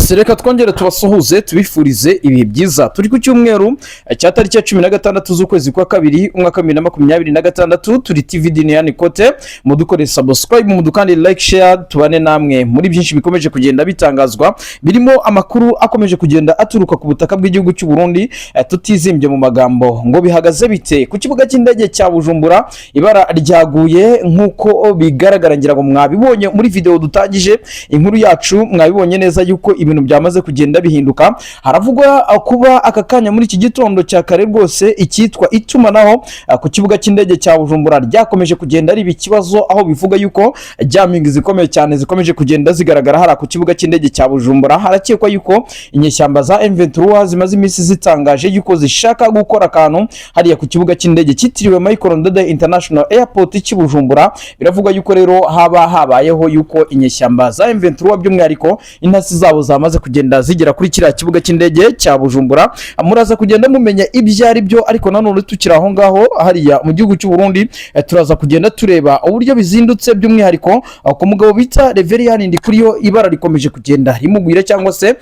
Yes, reka twongere tubasuhuze, tubifurize ibihe byiza. Turi ku cyumweru cya tariki ya 16 z'ukwezi kwa kabiri, umwaka wa 2026. Turi TV Diniyani Kote. Mudukore subscribe, mudukande like, share, tubane namwe muri byinshi bikomeje kugenda bitangazwa, birimo amakuru akomeje kugenda aturuka ku butaka bw'igihugu cy'u Burundi. Tutizimbye mu magambo, ngo bihagaze bite ku kibuga cy'indege cya Bujumbura? Ibara ryaguye nk'uko bigaragara, ngira ngo mwabibonye muri video dutangije inkuru yacu, mwabibonye neza yuko ibintu byamaze kugenda bihinduka. Haravugwa kuba aka kanya muri iki gitondo cya kare rwose icyitwa itumanaho ku kibuga cy'indege cya Bujumbura ryakomeje kugenda riba ikibazo, aho bivuga yuko jamming zikomeye cyane zikomeje kugenda zigaragara hariya ku kibuga cy'indege cya Bujumbura. Harakekwa yuko inyeshyamba za M23 zimaze iminsi zitangaje yuko zishaka gukora akantu hariya ku kibuga cy'indege cyitiriwe Michael Ndadaye International Airport cy'i Bujumbura. Biravugwa yuko rero haba habayeho yuko inyeshyamba za M23, by'umwihariko intasi zabo, zamaze kugenda zigera kuri kiriya kibuga cy'indege cya Bujumbura. Muraza kugenda mumenya ibyo ari byo. Ariko nanone tukiri aho ngaho hariya mu gihugu cy'u Burundi, turaza kugenda tureba uburyo bizindutse, by'umwihariko ku mugabo bita Reverien Ndikuriyo. Ibara rikomeje kugenda rimugwira, cyangwa se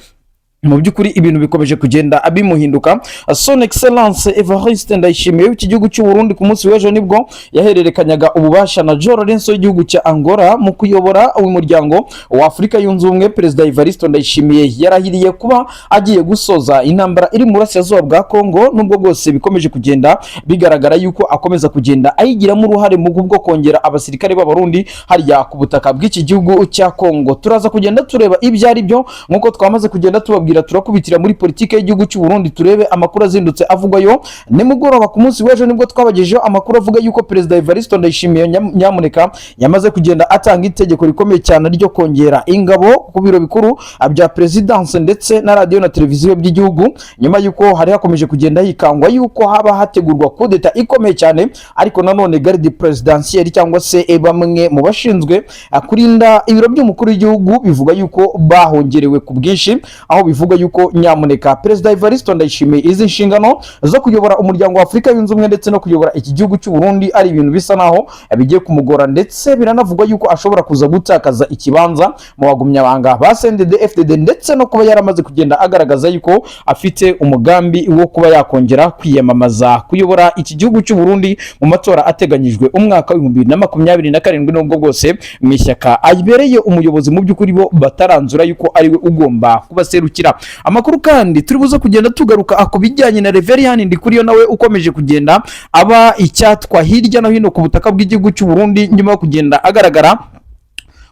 mu by'ukuri ibintu bikomeje kugenda bimuhinduka. Son Excellence Evariste Ndayishimiye w'iki gihugu cy'u Burundi, ku munsi w'ejo nibwo yahererekanyaga ububasha na João Lourenço w'igihugu cya Angola mu kuyobora uyu muryango wa Afurika Yunze Ubumwe. Perezida Evariste Ndayishimiye yarahiriye kuba agiye gusoza intambara iri mu burasirazuba bwa Kongo, nubwo bwose bikomeje kugenda bigaragara yuko akomeza kugenda ayigiramo uruhare mu bwo kongera abasirikare b'Abarundi hariya ku butaka bw'iki gihugu cya Kongo. Turaza kugenda tureba ibyo ari byo. Nk'uko twamaze kugenda tubabwira, turakubitira muri politiki y'igihugu cy'u Burundi, turebe amakuru azindutse avugwayo. Nimugoroba ku munsi w'ejo nibwo twabagejeho amakuru avuga yuko Perezida Evariste Ndayishimiye nyamuneka yamaze kugenda atanga itegeko rikomeye cyane ryo kongera ingabo ku biro bikuru bya perezidanse ndetse na radiyo na televiziyo by'igihugu, nyuma y'uko hari hakomeje kugenda hikangwa yuko haba hategurwa kudeta ikomeye cyane. Ariko nanone garde présidentielle, cyangwa se bamwe mu bashinzwe kurinda ibiro by'umukuru w'igihugu, bivuga yuko bahongerewe ku bwinshi, aho bivuga yuko nyamuneka Perezida Evariste Ndayishimiye izi nshingano zo kuyobora umuryango wa Afurika Yunze Ubumwe ndetse no kuyobora iki gihugu cy'u Burundi ari ibintu bisa naho bigiye kumugora, ndetse biranavugwa yuko ashobora kuza gutakaza ikibanza mu bagumyabanga ba CNDD FDD, ndetse no kuba yaramaze kugenda agaragaza yuko afite umugambi wo kuba yakongera kwiyamamaza kuyobora iki gihugu cy'u Burundi mu matora ateganyijwe umwaka wa 2027, nubwo bwose mu ishyaka abereye umuyobozi mu by'ukuri bo bataranzura yuko ariwe ugomba kubaserukira. Amakuru kandi turi buze kugenda tugaruka ku bijyanye na Reverien Ndikuriyo, nawe ukomeje kugenda aba icyatwa hirya no hino ku butaka bw'igihugu cy'u Burundi nyuma yo kugenda agaragara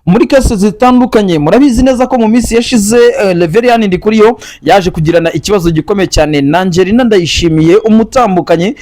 muri case zitandukanye. Murabizi neza ko mu minsi yashize Reverien Ndikuriyo yaje kugirana ikibazo gikomeye cyane na Angelina Ndayishimiye, umutambukanye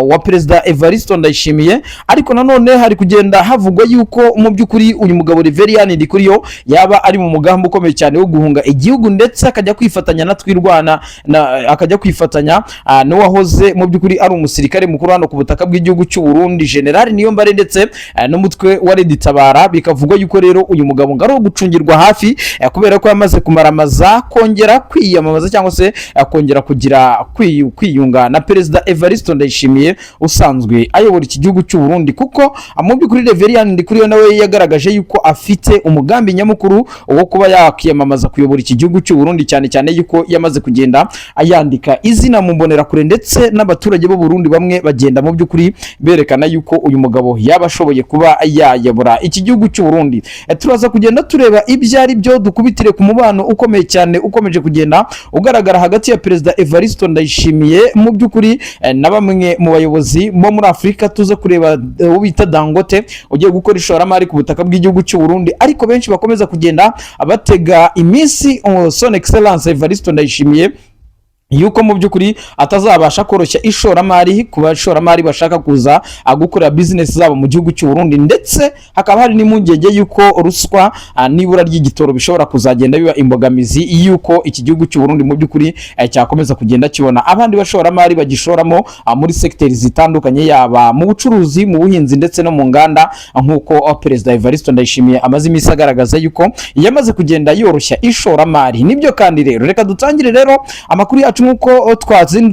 wa Perezida Evariste Ndayishimiye. Ariko nanone hari kugenda havugwa yuko mu by'ukuri uyu mugabo Reverien Ndikuriyo yaba ari mu mugambi ukomeye cyane wo guhunga igihugu, ndetse akajya kwifatanya na Twirwana na, akajya kwifatanya n'uwahoze mu by'ukuri ari umusirikare mukuru hano ku butaka bw'igihugu cy'u Burundi, General Niyombare, ndetse n'umutwe wa Red Tabara. Bikavugwa yuko rero uyu mugabo ngo ari uwo gucungirwa hafi, kubera ko yamaze kumaramaza kongera kwiyamamaza, cyangwa se kongera kugira kwiyunga na Perezida Evariste Ndayishimiye usanzwe ayobora iki gihugu cy'u Burundi, kuko mu by'ukuri Reverien Ndikuriyo nawe yagaragaje yuko afite umugambi nyamukuru wo kuba yakiyamamaza kuyobora iki gihugu cy'u Burundi, cyane cyane yuko yamaze kugenda ayandika izina mu mbonerakure, ndetse n'abaturage b'u Burundi bamwe bagenda mu by'ukuri berekana yuko uyu mugabo yaba ashoboye kuba yayobora iki gihugu cy'u Burundi. Turaza kugenda tureba ibyo ari byo, dukubitire ku mubano ukomeye cyane ukomeje kugenda ugaragara hagati ya Perezida Evariste Ndayishimiye mu by'ukuri na bamwe mu bayobozi bo muri Afurika. Tuze kureba uwo bita Dangote ugiye gukora ishoramari ku butaka bw'igihugu cy'u Burundi, ariko benshi bakomeza kugenda batega iminsi Son Excellence Evariste Ndayishimiye yuko mu by'ukuri atazabasha koroshya ishoramari ku bashoramari bashaka kuza gukorera bizinesi zabo mu gihugu cy'u Burundi, ndetse hakaba hari n'impungenge yuko ruswa n'ibura ry'igitoro bishobora kuzagenda biba imbogamizi yuko iki gihugu cy'u Burundi mu by'ukuri cyakomeza kugenda kibona abandi bashoramari bagishoramo muri sekiteri zitandukanye, yaba mu bucuruzi, mu buhinzi ndetse no mu nganda, nk'uko Perezida Evariste Ndayishimiye amaze iminsi agaragaza yuko yamaze kugenda yoroshya ishoramari. Nibyo kandi rero, reka dutangire rero amakuru yacu. Nk'uko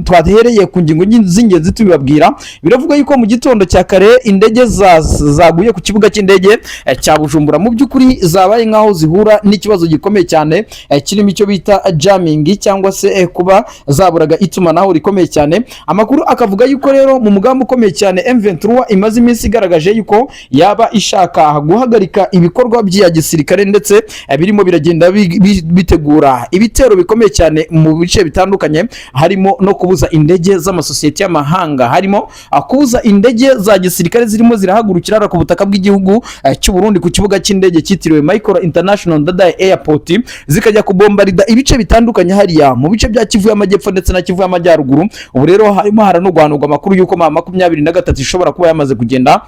twahereye ku ngingo z'ingenzi tubibabwira, biravuga yuko mu gitondo cya kare indege zaguye ku kibuga cy'indege cya Bujumbura mu by'ukuri zabaye nk'aho zihura n'ikibazo gikomeye cyane kirimo icyo bita jamming, cyangwa se kuba zaburaga itumanaho rikomeye cyane. Amakuru akavuga yuko rero mu mugambi ukomeye cyane M23 imaze iminsi igaragaje yuko yaba ishaka guhagarika ibikorwa bya gisirikare, ndetse birimo biragenda bitegura ibitero bikomeye cyane mu bice bitandukanye, harimo no kubuza indege z'amasosiyete y'amahanga, harimo kubuza indege za gisirikare zirimo zirahagurukira hariya ku butaka bw'igihugu cy'u Burundi, ku kibuga cy'indege cyitiriwe Michael International Ndadaye Airport, zikajya kubombarida ibice bitandukanye hariya mu bice bya Kivu y'Amajyepfo ndetse na Kivu y'Amajyaruguru. Ubu rero harimo haranurwanurwa amakuru y'uko M23 ishobora kuba yamaze kugenda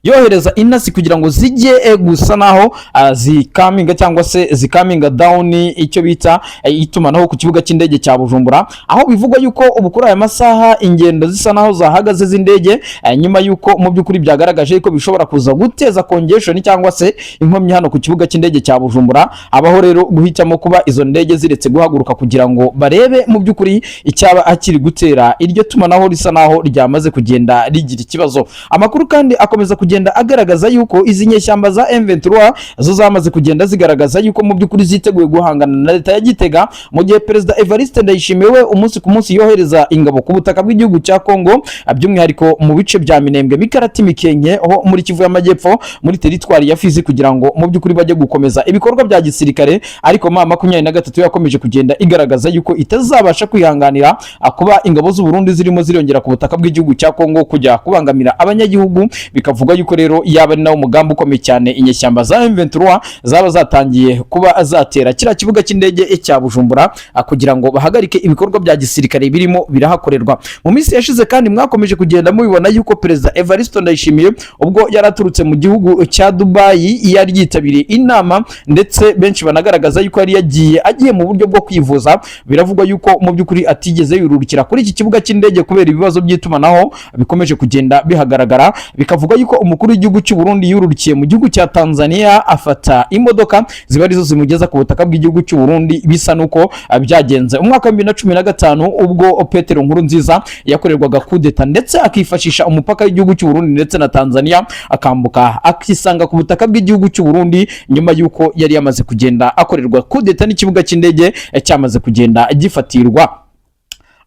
yohereza intasi kugira ngo zijye gusa naho zikaminga cyangwa se zikaminga down icyo bita itumanaho ku kibuga cy'indege cya Bujumbura, aho bivugwa yuko ubu kuri aya masaha ingendo zisa naho zahagaze z'indege, nyuma yuko mu by'ukuri byagaragaje ko bishobora kuza guteza congestion cyangwa se inkomyi hano ku kibuga cy'indege cya Bujumbura. Abaho rero guhitamo kuba izo ndege ziretse guhaguruka kugira ngo barebe mu by'ukuri icyaba akiri gutera iryo tumanaho risa naho ryamaze kugenda rigira ikibazo. Amakuru kandi akomeza kugenda agaragaza yuko izi nyeshyamba za M23 zo zamaze kugenda zigaragaza yuko mu by'ukuri ziteguye guhangana na leta ya Gitega, mu gihe Perezida Evariste Ndayishimiye we umunsi ku munsi yohereza ingabo ku butaka bw'igihugu cya Kongo, by'umwihariko mu bice bya Minembwe, Mikarati, Mikenke ho muri Kivu y'Amajyepfo, muri teritwari ya Fizi, kugira ngo mu by'ukuri bajye gukomeza ibikorwa bya gisirikare. Ariko M23 yakomeje kugenda igaragaza yuko itazabasha kwihanganira kuba ingabo z'u Burundi zirimo ziriyongera ku butaka bw'igihugu cya Kongo kujya kubangamira abanyagihugu. Bikavuga yuko rero yaba ari nawo mugambi ukomeye cyane inyeshyamba za M23 zaba zatangiye kuba zatera kiriya kibuga cy'indege cya Bujumbura, kugira ngo bahagarike ibikorwa bya gisirikare birimo birahakorerwa. Mu minsi yashize kandi mwakomeje kugenda mubibona yuko Perezida Evariste Ndayishimiye, ubwo yari aturutse mu gihugu cya Dubai, yari yitabiriye inama, ndetse benshi banagaragaza yuko yari yagiye agiye mu buryo bwo kwivuza. Biravugwa yuko mu by'ukuri atigeze yururukira kuri iki kibuga cy'indege kubera ibibazo by'itumanaho bikomeje kugenda bihagaragara. Bikavuga yuko umukuru w'igihugu cy'u Burundi yururukiye mu gihugu cya Tanzania, afata imodoka ziba arizo zimugeza ku butaka bw'igihugu cy'u Burundi, bisa nuko byagenze umwaka wa 2015, ubwo Petero Nkurunziza yakorerwaga kudeta, ndetse akifashisha umupaka w'igihugu cy'u Burundi ndetse na Tanzania, akambuka akisanga ku butaka bw'igihugu cy'u Burundi, nyuma yuko yari yamaze kugenda akorerwa kudeta n'ikibuga cy'indege cyamaze kugenda gifatirwa.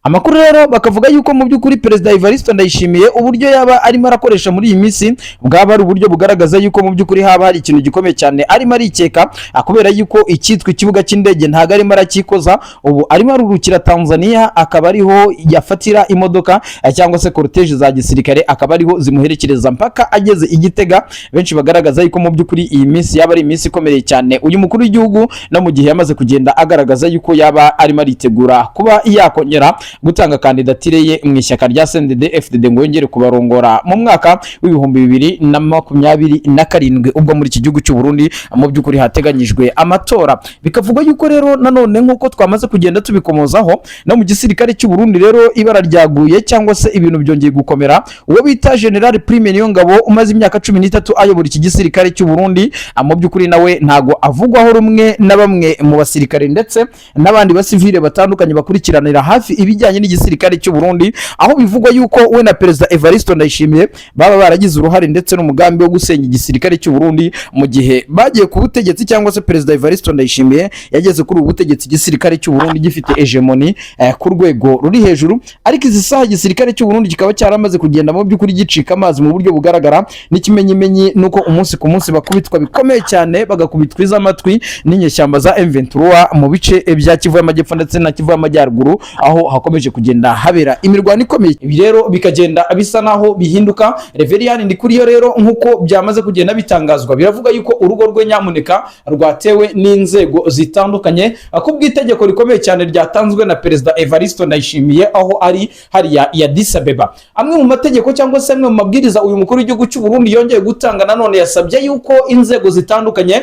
Amakuru rero bakavuga yuko mu by'ukuri Perezida Evariste Ndayishimiye uburyo yaba arimo arakoresha muri iyi minsi bwaba ari uburyo bugaragaza yuko mu by'ukuri haba hari ikintu gikomeye cyane arimo arikeka, kubera yuko icyitwa ikibuga cy'indege ntabwo arimo arakikoza. Ubu arimo arurukira Tanzania, akaba ariho yafatira imodoka cyangwa se cortège za gisirikare, akaba ariho zimuherekereza mpaka ageze i Gitega. Benshi bagaragaza yuko mu by'ukuri iyi minsi yaba ari iminsi ikomeye cyane uyu mukuru w'igihugu, no mu gihe yamaze kugenda agaragaza yuko yaba arimo aritegura kuba yakongera gutanga kandidatire ye mu ishyaka rya CNDD FDD ngo yongere kubarongora mu mwaka w'2027, ubwo muri iki gihugu cy'u Burundi mu by'ukuri hateganyijwe amatora. Bikavugwa yuko rero nanone, nk'uko twamaze kugenda tubikomozaho, no mu gisirikare cy'u Burundi rero ibara ryaguye cyangwa se ibintu byongeye gukomera. Uwo bita General Prime Niyongabo, umaze imyaka 13 ayobora iki gisirikare cy'u Burundi, mu by'ukuri nawe ntago avugwaho rumwe na bamwe mu basirikare ndetse n'abandi basivile batandukanye bakurikiranira hafi ibijyanye n'igisirikare cy'u Burundi, aho bivugwa yuko we na Perezida Evariste Ndayishimiye baba baragize uruhare ndetse n'umugambi wo gusenya igisirikare cy'u Burundi mu gihe bagiye ku butegetsi, cyangwa se Perezida Evariste Ndayishimiye yageze kuri ubu butegetsi igisirikare cy'u Burundi gifite hegemony ku rwego ruri hejuru. Ariko izi saha igisirikare cy'u Burundi kikaba cyaramaze kugenda mu by'ukuri gicika amazi mu buryo bugaragara, n'ikimenyimenyi nuko umunsi ku munsi bakubitwa bikomeye cyane, bagakubitwa iz'amatwi n'inyeshyamba za M23 mu bice bya Kivu y'Amajyepfo ndetse na Kivu y'Amajyaruguru, aho hakomeje kugenda habera imirwano ikomeye. Ibi rero bikagenda bisa naho bihinduka. Reverien Ndikuriyo rero, nk'uko byamaze kugenda bitangazwa, biravuga yuko urugo rwe nyamuneka rwatewe n'inzego zitandukanye ku bw'itegeko rikomeye cyane ryatanzwe na Perezida Evariste Ndayishimiye aho ari hariya ya Addis Abeba. Amwe mu mategeko cyangwa se amwe mu mabwiriza uyu mukuru w'igihugu cy'u Burundi yongeye gutanga nanone, yasabye yuko inzego zitandukanye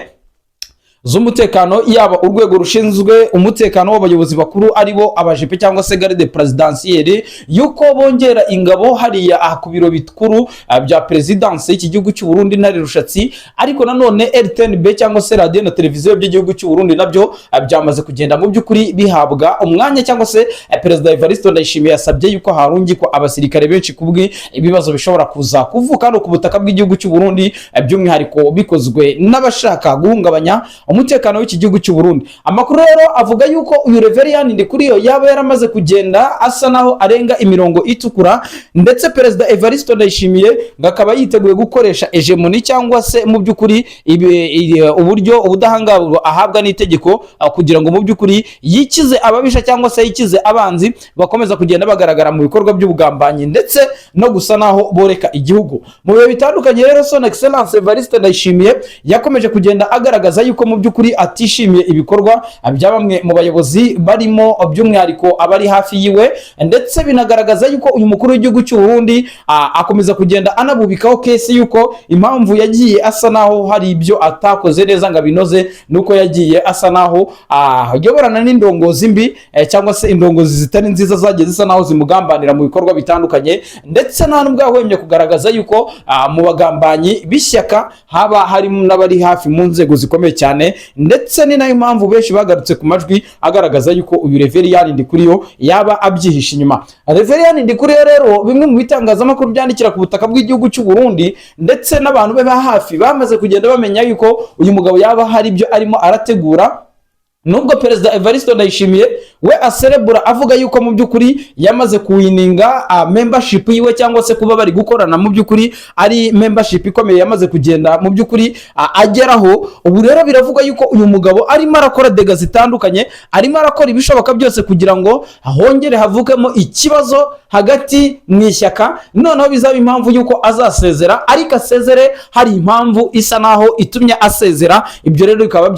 z'umutekano, yaba urwego rushinzwe umutekano w'abayobozi bakuru, aribo abajepe cyangwa se garde présidentielle, yuko bongera ingabo hariya aha ku biro bikuru bya perezidansi y'iki gihugu cy'u Burundi ntare rushatsi. Ariko nanone RTNB cyangwa se radiyo na televiziyo by'igihugu cy'u Burundi nabyo byamaze kugenda mu by'ukuri bihabwa umwanya, cyangwa se Perezida Evariste Ndayishimiye yasabye yuko harungikwa abasirikare benshi kubwi ibibazo bishobora kuza kuvuka hano ku butaka bw'igihugu cy'u Burundi, by'umwihariko bikozwe n'abashaka guhungabanya umutekano w'iki gihugu cy'u Burundi. Amakuru rero avuga yuko uyu Reverien Ndikuriyo yaba yaramaze kugenda asa naho arenga imirongo itukura, ndetse Perezida Evariste Ndayishimiye ngo akaba yiteguye gukoresha hégémonie, cyangwa se mu by'ukuri uburyo ubudahangarwa ahabwa n'itegeko, kugira ngo mu by'ukuri yikize ababisha cyangwa se yikize abanzi bakomeza kugenda bagaragara mu bikorwa by'ubugambanyi ndetse no gusa naho boreka igihugu mu bihe bitandukanye. Rero Son Excellence Evariste Ndayishimiye yakomeje kugenda agaragaza yuko mu by'ukuri atishimiye ibikorwa bya bamwe mu bayobozi, barimo by'umwihariko abari hafi yiwe, ndetse binagaragaza yuko uyu mukuru w'igihugu cy'u Burundi akomeza kugenda anabubikaho case yuko impamvu yagiye asa naho hari ibyo atakoze neza ngo abinoze, nuko yagiye asa naho ayoborana n'indongozi mbi, cyangwa se indongozi zitari nziza zagiye zisa naho zimugambanira mu bikorwa bitandukanye. Ndetse nta nubwo yahwemye kugaragaza yuko mu bagambanyi b'ishyaka haba harimo n'abari hafi mu nzego zikomeye cyane. Ndetse ni nayo mpamvu benshi bagarutse ku majwi agaragaza yuko uyu Reverien Ndikuriyo yaba abyihishe inyuma. Reverien Ndikuriyo rero, bimwe mu bitangazamakuru byandikira ku butaka bw'igihugu cy'u Burundi ndetse n'abantu be ba hafi bamaze kugenda bamenya yuko uyu mugabo yaba hari ibyo arimo arategura. Nubwo Perezida Evariste Ndayishimiye we aserebura avuga yuko mu by'ukuri yamaze kuwininga membership yiwe, cyangwa se kuba bari gukorana mu by'ukuri ari membership ikomeye yamaze kugenda mu by'ukuri ageraho. Ubu rero biravugwa yuko uyu mugabo arimo arakora dégâts zitandukanye, arimo arakora ibishoboka byose kugira ngo hongere havukemo ikibazo hagati mu ishyaka, noneho bizaba impamvu yuko azasezera, ariko asezere hari impamvu isa naho itumye asezera. Ibyo rero bikaba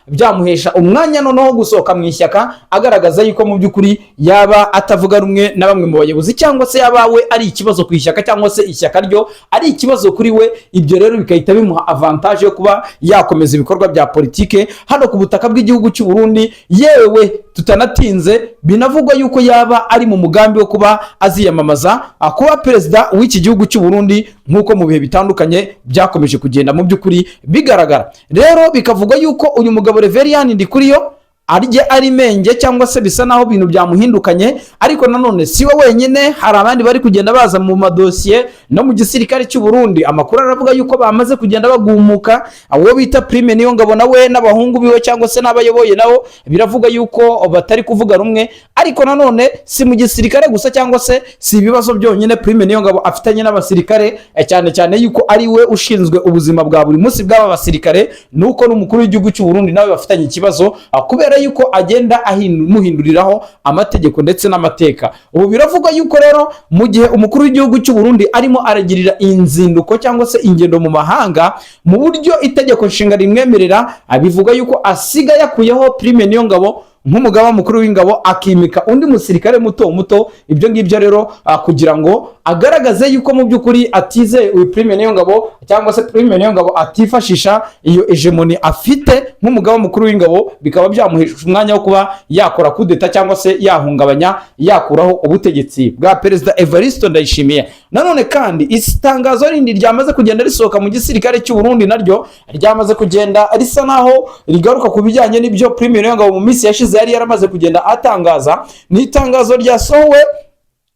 byamuhesha umwanya noneho wo gusohoka mu ishyaka, agaragaza yuko mu by'ukuri yaba atavuga rumwe na bamwe mu bayobozi, cyangwa se yaba we ari ikibazo ku ishyaka, cyangwa se ishyaka ryo ari ikibazo kuri we. Ibyo rero bigahita bimuha avantage yo kuba yakomeza ibikorwa bya politike hano ku butaka bw'igihugu cy'u Burundi. Yewe, tutanatinze, binavugwa yuko yaba ari mu mugambi wo kuba aziyamamaza kuba perezida w'iki gihugu cy'u Burundi, nk'uko mu bihe bitandukanye byakomeje kugenda mu by'ukuri bigaragara. Rero bikavugwa yuko uyu mugabo Reverien Ndikuriyo arya ari menge, cyangwa se bisa naho ibintu byamuhindukanye. Ariko nanone si we wenyine, hari abandi bari kugenda baza mu madosiye no mu gisirikare cy'u Burundi. Amakuru aravuga yuko bamaze kugenda bagumuka. Uwo bita Prime Niyongabo nawe n'abahungu biwe, cyangwa se n'abayoboye, nabo biravuga yuko batari kuvuga rumwe. Ariko nanone si mu gisirikare gusa, cyangwa se si ibibazo byonyine Prime Niyongabo afitanye n'abasirikare, cyane cyane yuko ari we ushinzwe ubuzima bwa buri munsi bw'aba basirikare, nuko n'umukuru w'igihugu cy'u Burundi nawe bafitanye ikibazo, kubera yuko agenda amuhinduriraho amategeko ndetse n'amateka. Ubu biravugwa yuko rero mu gihe umukuru w'igihugu cy'u Burundi arimo aragirira inzinduko cyangwa se ingendo mu mahanga mu buryo itegeko nshinga rimwemerera, bivuga yuko asiga yakuyeho Prime Niyongabo nk'umugaba mukuru w'ingabo, akimika undi musirikare muto muto. Ibyo ngibyo rero kugira ngo agaragaze yuko mu by'ukuri atizeye uyu Prime Niyongabo, cyangwa se Prime Niyongabo atifashisha iyo hégémonie afite nk'umugaba mukuru w'ingabo, bikaba byamuhesha umwanya wo kuba yakora kudeta, cyangwa se yahungabanya, yakuraho ubutegetsi bwa Perezida Evariste Ndayishimiye. Nanone kandi itangazo rindi ryamaze kugenda risohoka mu gisirikare cy'u Burundi naryo ryamaze kugenda risa naho rigaruka ku bijyanye n'ibyo Prime Niyongabo mu minsi yashize yari yaramaze kugenda atangaza. Ni itangazo ryasohowe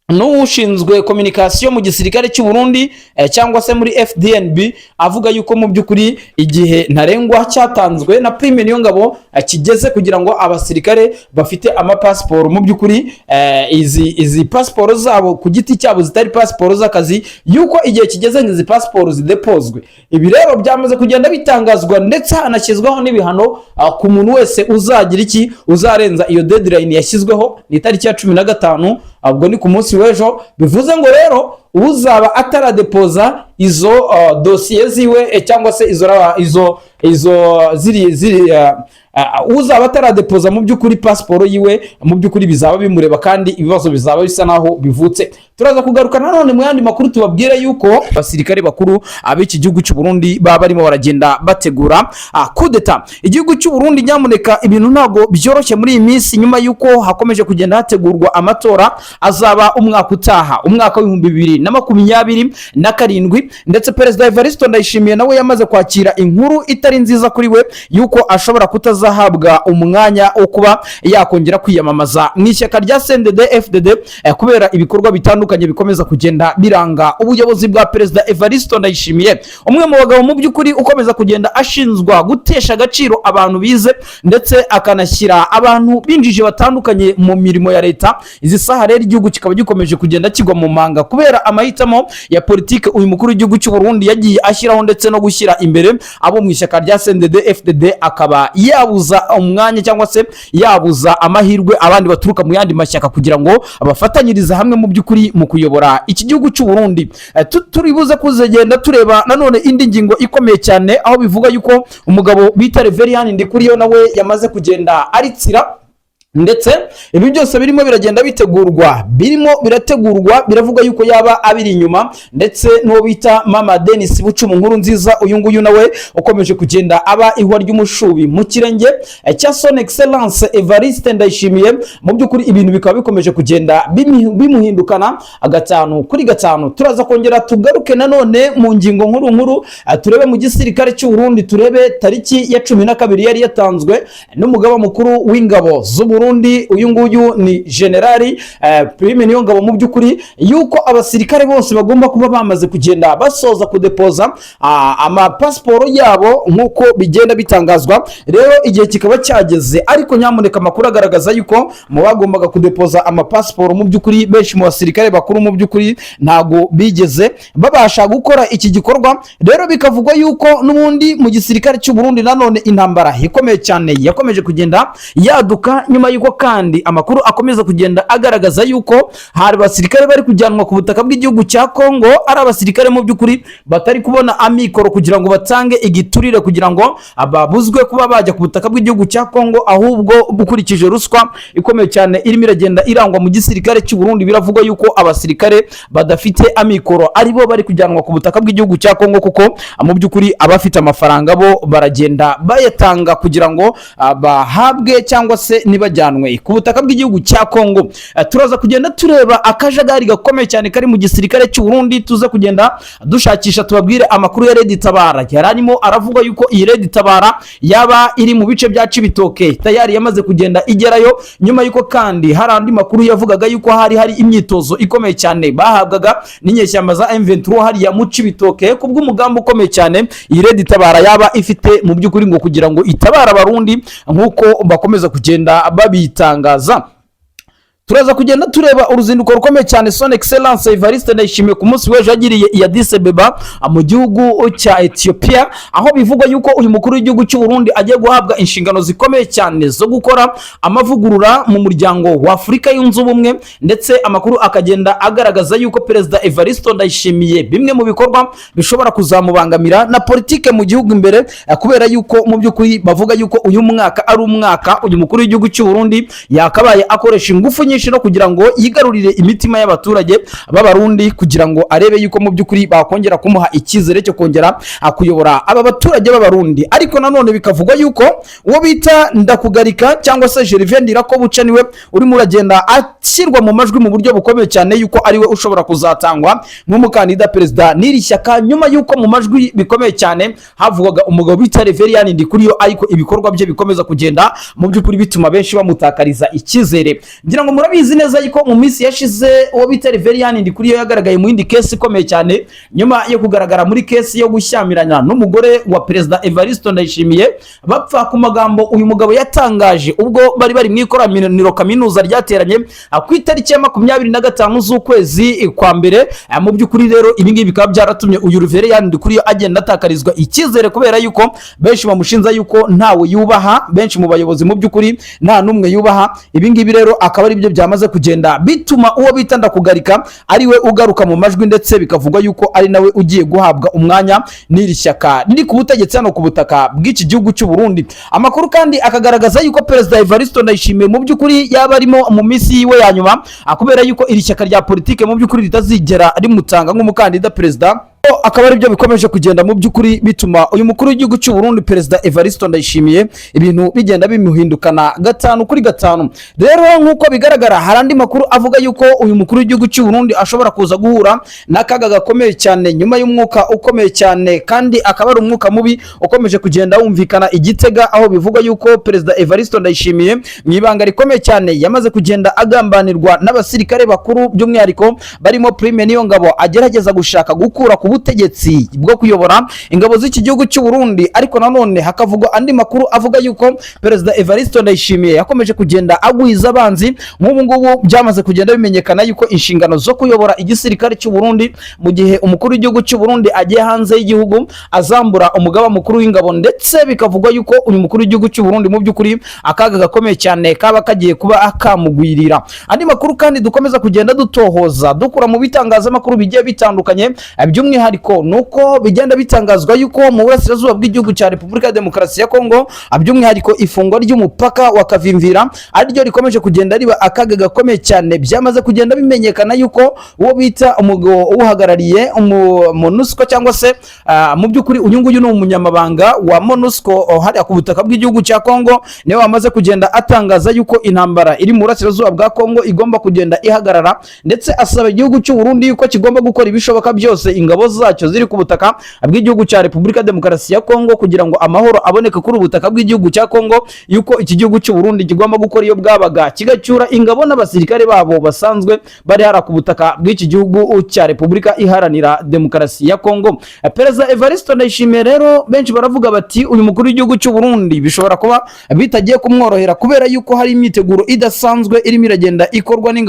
n'ushinzwe communication mu gisirikare cy'u Burundi, cyangwa se muri FDNB, avuga yuko mu by'ukuri igihe ntarengwa cyatanzwe na Prime Niyongabo kigeze kugira ngo abasirikare bafite amapasiporo, mu by'ukuri izi pasiporo zabo ku giti cyabo zitari pasiporo z'akazi, yuko igihe kigeze ngo izi pasiporo zidepozwe. Ibi rero byamaze kugenda bitangazwa, ndetse hanashyizweho n'ibihano ku muntu wese uzagira iki, uzarenza iyo deadline yashyizweho, ni itariki ya 15, ubwo ni ku munsi w'ejo. Bivuze ngo rero Uzaba ataradepoza izo dosiye ziwe cyangwa se izo ziri uzaba ataradepoza mu by'ukuri pasiporo yiwe, mu by'ukuri bizaba bimureba kandi ibibazo bizaba bisa naho bivutse. Turaza kugaruka nanone mu yandi makuru, tubabwire yuko abasirikare bakuru ab'iki gihugu cy'u Burundi baba barimo baragenda bategura kudeta. Igihugu cy'u Burundi, nyamuneka, ibintu ntabwo byoroshye muri iyi minsi, nyuma yuko hakomeje kugenda hategurwa amatora azaba umwaka utaha, umwaka w'2027. Ndetse Perezida Evariste Ndayishimiye nawe yamaze kwakira inkuru itari nziza kuri we, yuko ashobora kutazahabwa umwanya wo kuba yakongera kwiyamamaza mu ishyaka rya CNDD FDD, kubera ibikorwa bitandukanye bikomeza kugenda biranga ubuyobozi bwa Perezida Evariste Ndayishimiye, umwe mu bagabo mu by'ukuri ukomeza kugenda ashinzwa gutesha agaciro abantu bize, ndetse akanashyira abantu binjije batandukanye mu mirimo ya leta. Izi saha rero igihugu kikaba gikomeje kugenda kigwa mu manga kubera amahitamo ya politike uyu mukuru w'igihugu cy'u Burundi yagiye ashyiraho, ndetse no gushyira imbere abo mu ishyaka rya CNDD FDD, akaba yabuza umwanya cyangwa se yabuza amahirwe abandi baturuka mu yandi mashyaka kugira ngo bafatanyirize hamwe mu by'ukuri mu kuyobora iki gihugu cy'u Burundi. Turi buze kuzagenda tureba nanone indi ngingo ikomeye cyane, aho bivuga yuko umugabo bita Reverien Ndikuriyo nawe yamaze kugenda aritsira. Ndetse ibi byose birimo biragenda bitegurwa, birimo birategurwa, biravuga yuko yaba abiri inyuma, ndetse n'uwo bita Mama Denis Bucumu Nkuru Nziza, uyu nguyu nawe ukomeje kugenda aba ihwa ry'umushubi mu kirenge cya Son Excellence Evariste Ndayishimiye. Mu by'ukuri ibintu bikaba bikomeje kugenda bimuhindukana 5 kuri 5. Turaza kongera tugaruke nanone mu ngingo nkuru nkuru, turebe mu gisirikare cy'u Burundi, turebe tariki ya 12 yari yatanzwe n'umugaba mukuru w'ingabo z'u Burundi, uyu nguyu ni Generali Prime Niyongabo, mu by'ukuri yuko abasirikare bose bagomba kuba bamaze kugenda basoza kudepoza amapasiporo yabo nk'uko bigenda bitangazwa. Rero igihe kikaba cyageze, ariko nyamuneka amakuru agaragaza yuko mu bagombaga kudepoza amapasiporo, mu by'ukuri benshi mu basirikare bakuru mu by'ukuri ntabwo bigeze babasha gukora iki gikorwa. Rero bikavugwa yuko n'ubundi mu gisirikare cy'u Burundi nanone intambara ikomeye cyane yakomeje kugenda yaduka, nyuma yuko kandi amakuru akomeza kugenda agaragaza yuko hari abasirikare bari kujyanwa ku butaka bw'igihugu cya Kongo, ari abasirikare mu by'ukuri batari kubona amikoro kugira ngo batange igiturire kugira ngo babuzwe kuba bajya ku butaka bw'igihugu cya Kongo. Ahubwo ukurikije ruswa ikomeye cyane irimo iragenda irangwa mu gisirikare cy'u Burundi, biravugwa yuko abasirikare badafite amikoro aribo bari kujyanwa ku butaka bw'igihugu cya Kongo, kuko mu by'ukuri abafite amafaranga bo baragenda bayatanga kugira ngo bahabwe cyangwa se ntibajyanwe ku butaka bw'igihugu cya Kongo. Turaza kugenda tureba akajagari gakomeye cyane kari mu gisirikare cy'u Burundi, tuze kugenda dushakisha tubabwire amakuru ya Red Tabara yari arimo aravuga yuko iyi Red Tabara yaba iri mu bice bya Cibitoke, tayari yamaze kugenda igerayo, nyuma yuko kandi hari andi makuru yavugaga yuko hari imyitozo ikomeye cyane bahabwaga n'inyeshyamba za M23 hariya mu Cibitoke, kubw'umugambi ukomeye cyane iyi Red Tabara yaba ifite mu by'ukuri ngo kugira ngo itabare Abarundi nk'uko bakomeza kugenda babitangaza. Turaza kugenda tureba uruzinduko rukomeye cyane Son Excellence Evariste Ndayishimiye ku munsi w'ejo yagiriye i Addis Abeba mu gihugu cya Ethiopia, aho bivugwa yuko uyu mukuru w'igihugu cy'u Burundi agiye guhabwa inshingano zikomeye cyane zo gukora amavugurura mu muryango wa Afurika Yunze Ubumwe. Ndetse amakuru akagenda agaragaza yuko Perezida Evariste Ndayishimiye bimwe mu bikorwa bishobora kuzamubangamira na politike mu gihugu imbere, kubera yuko mu by'ukuri bavuga yuko uyu mwaka ari umwaka uyu mukuru w'igihugu cy'u Burundi yakabaye akoresha ingufu nyinshi no kugira ngo yigarurire imitima y'abaturage b'Abarundi, kugira ngo arebe yuko mu by'ukuri bakongera kumuha icyizere cyo kongera kuyobora aba baturage b'Abarundi. Ariko nanone bikavugwa yuko uwo bita Ndakugarika cyangwa se Gervais Ndirakobuca niwe urimo uragenda ashyirwa mu majwi mu buryo bukomeye cyane yuko ariwe ushobora kuzatangwa nk'umukandida perezida n'iri shyaka, nyuma yuko mu majwi bikomeye cyane havugwaga umugabo bita Reverien Ndikuriyo, ariko ibikorwa bye bikomeza kugenda mu by'ukuri bituma benshi bamutakariza icyizere. Ngira ngo murabizi neza yuko mu minsi yashize uwo bita Reverien Ndikuriyo yagaragaye mu yindi case ikomeye cyane, nyuma yo kugaragara muri case yo gushyamirana n'umugore wa Perezida Evariste Ndayishimiye, bapfa ku magambo uyu mugabo yatangaje ubwo bari bari mu ikoraniro kaminuza ryateranye ku itariki ya 25 z'ukwezi kwa mbere. Mu by'ukuri rero ibi ngibi bikaba byaratumye uyu Reverien Ndikuriyo agenda atakarizwa icyizere, kubera yuko benshi bamushinja yuko ntawe yubaha, benshi mu bayobozi mu by'ukuri nta n'umwe yubaha. Ibi ngibi rero akaba ari byo byamaze kugenda bituma uwo bita Ndakugarika ariwe ugaruka mu majwi, ndetse bikavugwa yuko ari nawe ugiye guhabwa umwanya n'iri shyaka riri ku butegetsi hano ku butaka bw'iki gihugu cy'u Burundi. Amakuru kandi akagaragaza yuko Perezida Evariste Ndayishimiye mu by'ukuri yaba arimo mu minsi yiwe ya nyuma, kubera yuko iri shyaka rya politike mu by'ukuri ritazigera rimutanga nk'umukandida perezida. Akaba ari byo bikomeje kugenda mu by'ukuri bituma uyu mukuru w'igihugu cy'u Burundi, Perezida Evariste Ndayishimiye, ibintu bigenda bimuhindukana gatanu kuri gatanu. Rero nk'uko bigaragara, hari andi makuru avuga yuko uyu mukuru w'igihugu cy'u Burundi ashobora kuza guhura n'akaga gakomeye cyane nyuma y'umwuka ukomeye cyane, kandi akaba ari umwuka mubi ukomeje kugenda wumvikana i Gitega, aho bivugwa yuko Perezida Evariste Ndayishimiye mu ibanga rikomeye cyane yamaze kugenda agambanirwa n'abasirikare bakuru, by'umwihariko barimo Prime Niyongabo, agerageza gushaka gukura ku butegetsi bwo kuyobora ingabo z'iki gihugu cy'u Burundi. Ariko nanone hakavugwa andi makuru avuga yuko Perezida Evariste Ndayishimiye yakomeje kugenda agwiza abanzi. Nk'ubu ngubu byamaze kugenda bimenyekana yuko inshingano zo kuyobora igisirikare cy'u Burundi mu gihe umukuru w'igihugu cy'u Burundi agiye hanze y'igihugu azambura umugaba mukuru w'ingabo, ndetse bikavugwa yuko uyu mukuru w'igihugu cy'u Burundi mu by'ukuri akaga gakomeye cyane kaba kagiye kuba akamugwirira. Andi makuru kandi dukomeza kugenda dutohoza dukura mu bitangazamakuru bigiye bitandukanye, by'umwihariko nuko bigenda bitangazwa yuko mu burasirazuba bw'igihugu cya Repubulika ya Demokarasi ya Kongo, by'umwihariko ifungwa ry'umupaka wa Kavimvira ariryo rikomeje kugenda riba akaga gakomeye cyane. Byamaze kugenda bimenyekana yuko uwo bita umugabo uhagarariye MONUSCO, cyangwa se mu by'ukuri uyu nguyu ni umunyamabanga wa MONUSCO hariya ku butaka bw'igihugu cya Kongo, niwe wamaze kugenda atangaza yuko intambara iri mu burasirazuba bwa Kongo igomba kugenda ihagarara, ndetse asaba igihugu cy'u Burundi yuko kigomba gukora ibishoboka byose ingabo zacyo ziri ku butaka bw'igihugu cya Repubulika ya Demokarasi ya Kongo, kugira ngo amahoro aboneke kuri ubu butaka bw'igihugu cya Kongo, yuko iki gihugu cy'u Burundi kigomba gukora iyo bwabaga kigacyura ingabo n'abasirikare babo basanzwe bari hara ku butaka bw'iki gihugu cya Repubulika Iharanira Demokarasi ya Kongo. Perezida Evariste Ndayishimiye rero, benshi baravuga bati uyu mukuru w'igihugu cy'u Burundi bishobora kuba bitagiye kumworohera, kubera yuko hari imyiteguro idasanzwe irimo iragenda ikorwa n'ingabo.